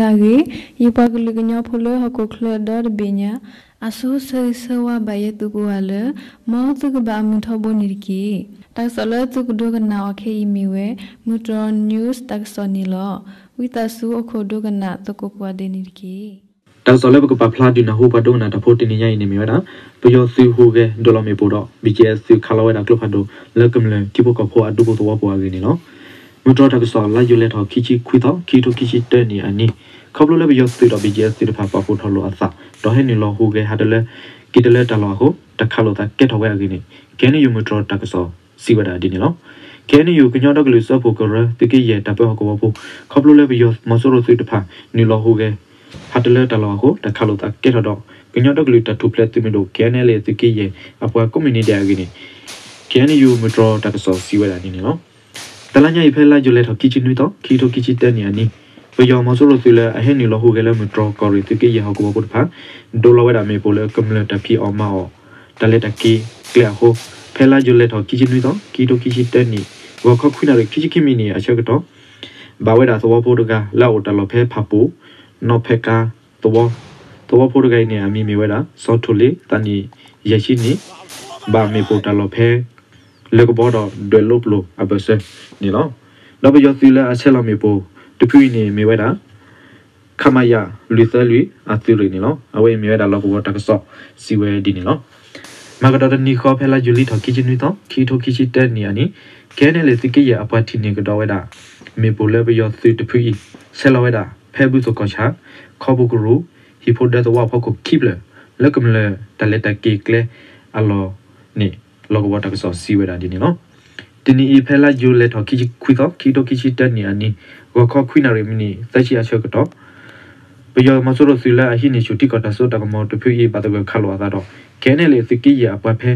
အဂ့ၢ်, ယပှၤကလုာ်ကညီဖိလၢဟီၣ်ခိၣ်ချၢဒီတဘ့ၣ်ညါ အဆိဆၢဂ့ၤဆၢဝါဘၣ်ယဲသုကိးဂၤလၢ မ်သုကဘၣ်အမုာ်ထီဘိန့ၣ်တက့ၢ်. တၢ်ကစီၣ်လၢသုကဒိကနၣ်အီၤခဲအံၤမ့ၢ်ဝဲ မုၢ်တြီၢ် news တၢ်ကစီၣ်န့ၣ်လီၤ. ဝံသးစူၤအိၣ်ခိးဒိကနၣ်သကိးကိးဂၤဒဲးန့ၣ်တက့ၢ်. တၢ်ကစီၣ်လၢပကပာ်ဖျါဒုးနၢ်ဟူပှၤဒိကနၣ်တၢ်ဖိတနံၤညါအံၤန့ၣ်မ့ၢ်ဝဲဒၣ် ပယီၤသုးဟူးဂဲၤဒိးလီၤမ့ၣ်ပိၢ်ဒီး BGF သုးခးလီၤဝဲဒၣ်ကျိဖးဒိၣ်လၢကမျၢၢ်ထံဖိကီၢ်ဖိအဒူဖိသဝီဖိအဂ့ၢ်န့ၣ်လီၤ. မုၢ်တြီၢ်တၢ်ကစီၣ် လါယူၤလဲထီၣ်ခံဆံခွံသီ ခံကထိခံဆံတၢနံၣ်အနံၤ ခီဖျိလၢပယီၤသုးဒီး BGF သုးတဖၣ်ပာ်ဖှိၣ်ထီၣ်လိာ်အသး ဒီးဟဲနုာ်လီၤဟူးဂဲၤဟးတလၢ က့ၤတလၢတၢ်လီၢ်အဃိ တၢ်ခးလိာ်သးကဲထီၣ်ဝဲအဂ့ၢ်န့ၣ် KNU မုၢ်တြီၢ်တၢ်ကစီၣ်စံးဝဲဒၣ်ဒ်န့ၣ်လီၤ. KNU ကညီဒီကလုာ်စၢဖှိၣ်ကရၢ သုးက့ယဲၢ်တၢ်ပၢဟီၣ်ကဝီၤပူၤ ခီဖျိလၢပယီၤမီၤစိရိၤသုးတဖၣ် နုာ်လီၤဟူးဂဲၤ ဟးတလၢတၢ်လီၢ်အဃိ တၢ်ခးလိာ်သးကဲထီၣ်ဒီး ကညီဒီကလုာ်တၢ်ထူၣ်ဖျဲးသုးမုၢ်ဒိၣ် KNLA သုးက့ယဲၢ် အပှၤကိးမုၢ်နံၤဒဲးအဂ့ၢ်န့ၣ် KNU မုၢ်တြီၢ်တၢ်ကစီၣ်စံးဝဲဒၣ်ဒ်န့ၣ်လီၤ. တလါညါအံၤဖဲလါယူၤလဲထီၣ်ခံဆံနွံသီ ခံကထိခံဆံတၢနံၣ်အနံၤ ပယီၤမီၤစိရိၤသုးလၢအဟဲနုာ်လီၤဟူးဂဲၤလၢမုၢ်တြီၢ်ကီၢ်ရ့ၣ်သုးက့ယဲၢ်ဟီၣ်ကဝီၤပူၤတဖၣ် ဒိးလီၤဝဲဒၣ်မ့ၣ်ပိၢ်လၢကမျၢၢ်တၢ်ဖံးအီၣ်မၤအီၣ် တၢ်လဲၤတၢ်က့ၤကျဲအဃိ ဖဲလါယူၤလဲထီၣ်ခံဆံနွံသီ ခံကထိခံဆံတၢနံၣ် ဂီၤခီခွံနၣ်ရံၣ်ခံဆံခံမံးနံးအဆၢကတီၢ် ဘၣ်ဝဲဒၣ်သဝီဖိတဂၤလၢအအိၣ်တၢ်လီၢ်ဖဲဖၣ်ပူၤ နီၢ်ဖဲးကါသဝီ, သဝီဖိတဂၤအံၤန့ၣ် အမံၤမ့ၢ်ဝဲဒၣ် စီၤထိၣ်လ့ သးနံၣ်ယဲၢ်ဆံနံၣ်, ဘၣ်မ့ၣ်ပိၢ်တၢ်လီၢ်ဖဲ လၢကဘီဒီးဒွဲၣ်လိပျိၤအဘၢၣ်စၢၤန့ၣ်လီၤ. ဒီးပယီၤသုးလၢအဆဲးလီၤမ့ၣ်ပိၢ်တဖုအံၤန့ၣ်မ့ၢ်ဝဲဒၣ် ခမရ လွံၢ်သၢလွံၢ် အသုးရ့ၣ်န့ၣ်လီၤ. အဝဲအံၤမ့ၢ်ဝဲဒၣ်လီၢ်ကဝီၤတၢ်ကစီၣ်စံးဝဲဒ်န့ၣ်လီၤ. မၤကဒီးတနံၤဃီဖဲလါယူၤလံထီၣ်ခံဆံနွံသီ ခံကထိခံဆံတၢနံၣ်အနံၤ KNLA သုးက့ယဲၢ်အပှၤထံၣ်န့ၢ်ကဒီးဝဲဒၣ် မ့ၣ်ပိၢ်လၢပယီၤသုးတဖုအံၤ ဆဲးလီၤဝဲဒၣ် ဖဲဘူၣ်သိၣ်ကီၢ်ဆၣ် ခီပူၤကရူၢ် ဟံၣ်ဖိဒၢသဝီအဖီခိၣ်ခံဖျၢၣ် လၢကမျၢၢ်တၢ်လဲၤတၢ်က့ၤကျဲအလီၢ်န့ၣ် လီၢ်ကဝီၤတၢ်ကစီၣ်စံးဝဲဒၣ်ဒ်န့ၣ်လီၤ. တနံၤအံၤဖဲလါယူၤလဲထီၣ်ခံဆံခွံသီ ခံကထိခံဆံတၢနံၣ်အနံၤ ဂီၤခီခွံနၣ်ရံၣ်မံးနံးသၢဆံအဆၢကတီၢ် ပယီၤမီၤစိရိၤသုးလၢအဟံးန့ၢ်ဆူၣ်ထံကီၢ်တၢ်စိတၢ်ကမီၤတဖုအံၤ ဘၣ်သဂၢၢ်ခးလိာ်အသးဒီး KNLA သုးက့ယဲၢ်အပှၤဖဲ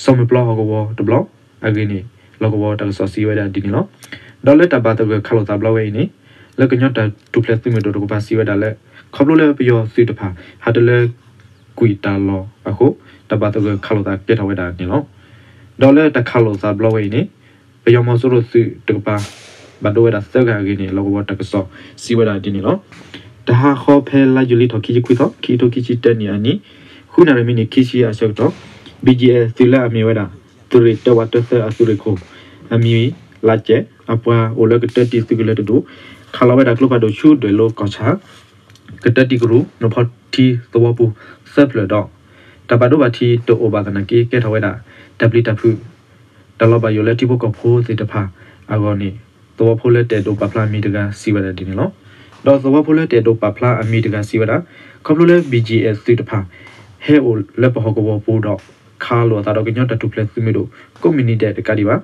စီၤမုၢ်ပျီဟီၣ်ကဝီၤတဘျီအဂ့ၢ်န့ၣ် လီၢ်ကဝီၤတၢ်ကစီၣ်စံးဝဲဒၣ်ဒ်န့ၣ်လီၤ. ဒီးလၢတၢ်ဘၣ်သဂၢၢ်ခးလိာ်သးဘျီဝဲအံၤန့ၣ် လၢကညီတၢ်ထူၣ်ဖျဲးသုးမုၢ်ဒိၣ်တကပၤစံးဝဲဒၣ်လၢ ခီဖျိလၢပယီၤသုးတဖၣ် ဟးတလၢကွံာ်တၢ်လီၢ်အဃိ တၢ်ဘၣ်သဂၢၢ်ခးလိာ်သးကဲထီၣ်ဝဲဒၣ်န့ၣ်လီၤ. ဒီးလၢတၢ်ခးလိာ်သးဘျီဝဲအံၤန့ၣ် ပယီၤမီၤစိရိၤသုးတကပၤ ဘၣ်ဒိဝဲဒၣ်သၢဂၤအဂ့ၢ်န့ၣ် လီၢ်ကဝီၤတၢ်ကစီၣ်စံးဝဲဒၣ်ဒ်န့ၣ်လီၤ. တဟါဃီဖဲလါယူၤလံထီၣ်ခံဆံခွံသီ ခံကထိခံဆံတၢနံၣ်အနံၤ ဃုနၣ်ရံၣ်မံးနံးခံဆံအဆၢကတီၢ် BGF သုးလၢအမ့ၢ်ဝဲဒၣ် သုးရ့ၣ်တၢဝးတၢသၢအသုးရ့ၣ်ခိၣ် အမံၤ လါကဲး အပှၤအိၣ်လၢကတၢၢ်တံၢ်သုးကလၢၤတဒူၣ် ခးလီၤဝဲဒၣ်ကျိဖးဒိၣ်ဆူဒွဲၣ်လိကီၢ်ဆၣ် ကတၢၢ်တံၢ်ကရူၢ် နီၢ်ဖီထံသဝီပူၤသၢဖျၢၣ်ဒီး တၢ်ဘၣ်ဒိဘၣ်ထံးတအိၣ်ဘၣ်သနာ်က့ ကဲထီၣ်ဝဲဒၣ် တၢ်ပျံၤတၢ်ဖုး တၢ်လီၤဘၣ်ယိၣ်လၢထံဖိကီၢ်ဖိသ့ၣ်တဖၣ်အဂီၢ်န့ၣ် သဝီဖိလၢတအဲၣ်ဒိးပာ်ဖျါအမံၤတဂၤစံးဝဲဒၣ်ဒ်န့ၣ်လီၤ. ဒီးသဝီဖိလၢတအဲၣ်ဒိးပာ်ဖျါအမံၤတဂၤစံးဝဲဒၣ် ခီဖျိလၢ BGF သုးတဖၣ် ဟဲအိၣ်လၢပဟီၣ်ကဝီၤပူၤဒီး ခးလိာ်အသးဒီးကညီတၢ်ထူၣ်ဖျဲးသုးမုၢ်ဒိၣ် ကိးမုၢ်နံၤဒဲးတကးဒံးဘၣ်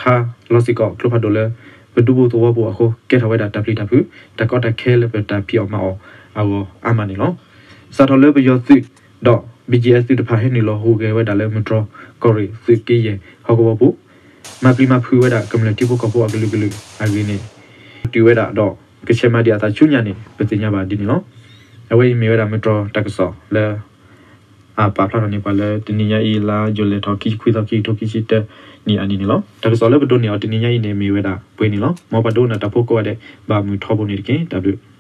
ခးလီၤစ့ၢ်ကီးကျိဖးဒိၣ်လၢ ပဒူပူၤသဝီပူၤအဃိ ကဲထီၣ်ဝဲဒၣ်တၢ်ပျံၤတၢ်ဖုး တၢ်ကီတၢ်ခဲလၢပတၢ်ဖံးအီၣ်မၤအီၣ်အဂီၢ်အါမးန့ၣ်လီၤ. စးထီၣ်လၢပယီၤသုးဒီး BGF သုးတဖၣ်ဟဲနုာ်လီၤဟူးဂဲၤဝဲဒၣ်လၢမုၢ်တြီၢ်ကီၢ်ရ့ၣ်သုးက့ယဲၢ်ဟီၣ်ကဝီၤပူၤ မၤပျံၤမၤဖုးဝဲဒၣ်ကမျၢၢ်ထံဖိကီၢ်ဖိအကလုာ်ကလုာ်အဂ့ၢ်န့ၣ် တုၤဝဲဒၣ်ဒီး ကဆဲးမၤဒံးအသးဆူညါန့ၣ် ပသ့ၣ်ညါဘၣ်ဒ်န့ၣ်လီၤ. အဝဲအံၤမ့ၢ်ဝဲဒၣ်မုၢ်တြီၢ်တၢ်ကစီၣ်လၢ အပာ်ဖျါထီၣ်န့ၢ်ပှၤလၢတနံၤညါအံၤ လါယူၤလဲထီၣ်ခံဆံခွံသီ ခံကထိခံဆံတၢနံၣ်အနံၤန့ၣ်လီၤ. တၢ်ကစီၣ်လၢပဒိးန့ၢ်အီၤတနံၤညါအံၤန့ၣ် မ့ၢ်ဝဲဒၣ်ပှဲၤန့ၣ်လီၤ. မ်ပှၤဒိကနၣ်တၢ်ဖိကိးဂၤဒဲး ဘၣ်မုာ်ထီဘိန့ၣ်တက့ၢ်. တၢ်ဘျုး